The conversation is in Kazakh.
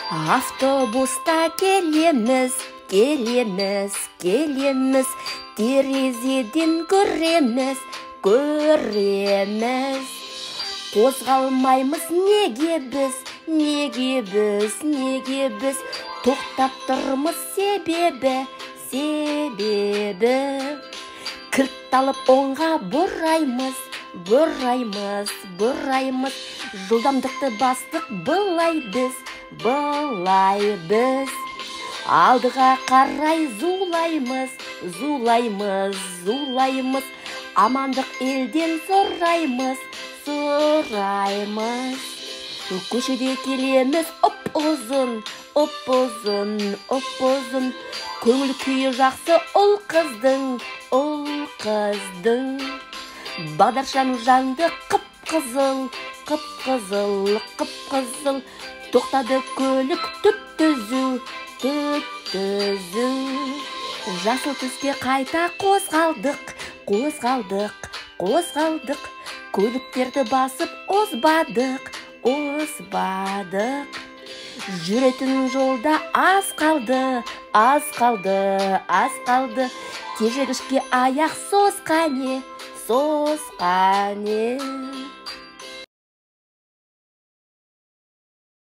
Автобуста келеміз, келеміз, келеміз, терезеден көреміз, көреміз. Қозғалмаймыз неге біз, неге біз, неге біз, тоқтап тұрмыз себебі, себебі. Кілт алып оңға бұраймыз, бұраймыз, бұраймыз, жылдамдықты бастық былай біз, былай біз. Алдыға қарай зулаймыз, зулаймыз, зулаймыз, амандық елден сұраймыз, сұраймыз. Көшеде келеміз ұп-ұзын, ұп-ұзын, ұп-ұзын, көңіл күйі жақсы ұл қыздың, ұл қыздың. Бағдаршам жанды қып-қызыл, қып-қызыл, қып-қызыл, тоқтады көлік түп-түзу, түп-түзу. Жасыл түске қайта қозғалдық, қозғалдық, қозғалдық, көліктерді басып озбадық, озбадық. Жүретін жолда аз қалды, аз қалды, аз қалды, тежегішке аяқ соз қане, соз қане.